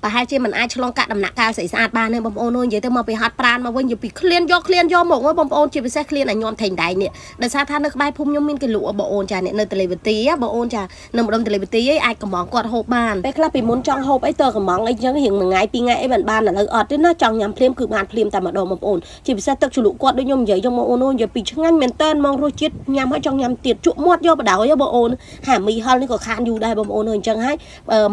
ប្រហែលជាមិនអាចឆ្លងកាត់ដំណាក់កាលស្អីស្អាតបានទេបងប្អូនអើយនិយាយទៅមកពីហាត់ប្រានមកវិញយកពីឃ្លានយកឃ្លានយកមកបងប្អូនជាពិសេសឃ្លានអាញោមថេងដៃនេះដោយសារថានៅក្បែរភូមិខ្ញុំមានគេលក់បងអូនចាអ្នកនៅទលេវទីបងអូនចានៅម្ដុំទលេវទីឯងអាចកំងគាត់ហូបបានពេលខ្លះពីមុនចង់ហូបអីតើកំងអីចឹងរៀងមួយថ្ងៃពីរថ្ងៃអីបានបានឥឡូវអត់ទេណាចង់ញ៉ាំភ្លាមគឺបានភ្លាមតែម្ដងបងប្អូនជាពិសេសទឹកជ្រលក់គាត់ដូចខ្ញុំនិយាយចឹងបងអូននិយាយពីឆ្ងាញ់មែនតើហ្មងរសជាតិញ៉ាំហើយចង់ញ៉ាំទៀតជក់មាត់យកបដ ாய் បងអូនហាមីហិលនេះក៏ខានយូរដែរបងប្អូនអញ្ចឹងហើយ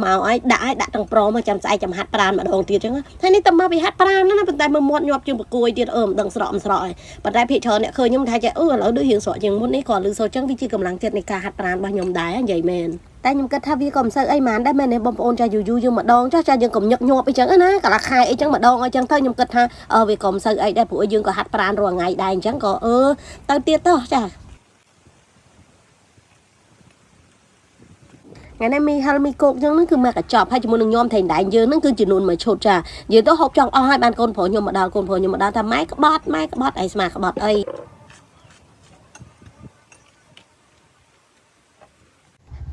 មកឲ្យដាក់ឲ្យដាក់ទាំងប្រមចាំស្អែកចាំហាត់ប្រានម្ដងទៀតចឹងហើយនេះតែមកពីហាត់ប្រានណាប៉ុន្តែមើលមាត់ញាប់ជាងបកួយទៀតអឺមិនដឹងស្រក់មិនស្រក់ហើយប៉ុន្តែភាគច្រើនអ្នកឃើញខ្ញុំថាចេះអឺឥឡូវដូចរៀងស្រក់ជាងមុននេះក៏លឺសូរចឹងវាជាកម្លាំងចិត្តនៃការហាត់ប្រានរបស់ខ្ញុំដែរនិយាយមែនតែខ្ញុំគិតថាវាក៏មិនសូវអីហ្មងដែរមែនទេបងប្អូនចាយូរយូរយើងម្ដងចាចាយើងកុំញឹកញាប់អីចឹងណាកន្លះខែអីចឹងម្ដងអីចឹងទៅខ្ញុំគិតថាវាក៏មិនសូវអីដែរព្រោះយើងក៏ហាត់ប្រានរាល់ថ្ងៃដែរអញ្ចឹងក៏អឺទៅទៀតទៅចា ថ្ងៃនេះមីហិលមីគោកចឹងហ្នឹងគឺមកកញ្ចប់ហើយជាមួយនឹងញោមថេងដែងយើងហ្នឹងគឺចំនួនមួយឈុតចាយើងទៅហូបចង់អស់ហើយបានកូនប្រុសខ្ញុំមកដល់កូនប្រុសខ្ញុំមកដល់ថាម៉ែក្បត់ម៉ែក្បត់អីស្មាក្បត់អី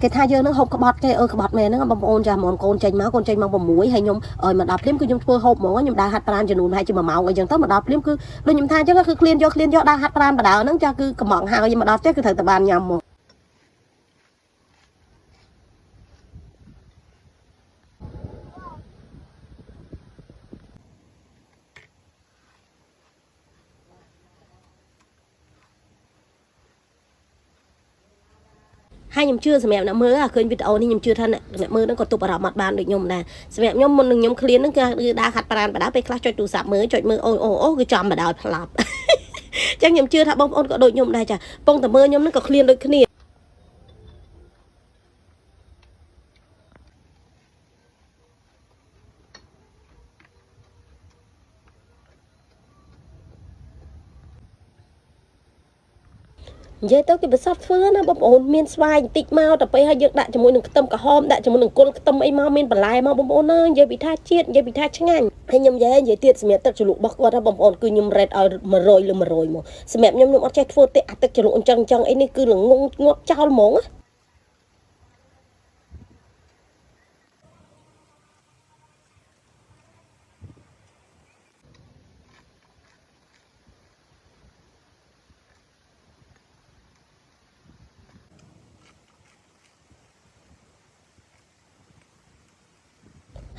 គេថាយើងនឹងហូបក្បត់គេអឺក្បត់មែនហ្នឹងបងប្អូនចាហ្មងកូនចេញមកកូនចេញមក6ហើយខ្ញុំឲ្យមកដល់ភ្លាមគឺខ្ញុំធ្វើហូបហ្មងខ្ញុំដើរហាត់ប្រានចំនួនហើយជា1ម៉ោងអីចឹងទៅមកដល់ភ្លាមគឺដូចខ្ញុំថាអញ្ចឹងគឺឃ្លានយកឃ្លានយកដើរហាត់ប្រានបដើហ្នឹងចាគឺកំងហើយមកដល់ផ្ទះគឺត្រូវតែបានញ៉ាំហ្មង ហើយខ្ញុំជឿសម្រាប់អ្នកមើលអាឃើញវីដេអូនេះខ្ញុំជឿថាអ្នកអ្នកមើលហ្នឹងក៏ទប់អារម្មណ៍អត់បានដូចខ្ញុំដែរសម្រាប់ខ្ញុំមុននឹងខ្ញុំឃ្លានហ្នឹងគឺដើរហាត់ប្រានបដាពេលខ្លះចុចទូរស័ព្ទមើលចុចមើលអូអូអូគឺចំបដោយផ្លាប់ ចឹងខ្ញុំជឿថាបងប្អូនក៏ដូចខ្ញុំដែរចាពងតែមើលខ្ញុំហ្នឹងក៏ឃ្លានដូចគ្នានិយាយទៅគេប្រសពធ្វើណាបងប្អូនមានស្វាយបន្តិចមកទៅពេលហើយយើងដាក់ជាមួយនឹងខ្ទឹមក្រហមដាក់ជាមួយនឹងគល់ខ្ទឹមអីមកមានបន្លែមកបងប្អូនអើយនិយាយពីថាជាតិនិយាយពីថាឆ្ងាញ់ហើយខ្ញុំនិយាយនិយាយទៀតសម្រាប់ទឹកជ្រលក់របស់គាត់ណាបងប្អូនគឺខ្ញុំរ៉េតឲ្យ100លើ100មកសម្រាប់ខ្ញុំខ្ញុំអត់ចេះធ្វើទេអាទឹកជ្រលក់អញ្ចឹងអញ្ចឹងអីនេះគឺល្ងងងាប់ចោលហ្មងណា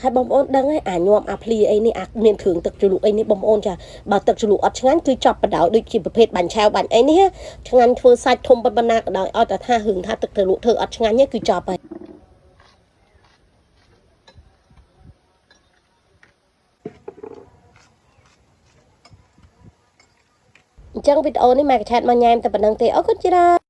ហើយបងប្អូនដឹងហើយអាញាំអាភ្លីអីនេះអាមានគ្រឿងទឹកជ្រលក់អីនេះបងប្អូនចាបើទឹកជ្រលក់អត់ឆ្ងាញ់គឺចប់បដ ாய் ដូចជាប្រភេទបាញ់ឆាវបាញ់អីនេះឆ្ងាញ់ធ្វើសាច់ធំប៉ុណ្ណាក៏ដោយឲ្យតែថារឿងថាទឹកជ្រលក់ធ្វើអត់ឆ្ងាញ់គឺចប់ហើយអញ្ចឹងវីដេអូនេះមកកឆាតមកញ៉ែមតែប៉ុណ្្នឹងទេអរគុណច្រើន។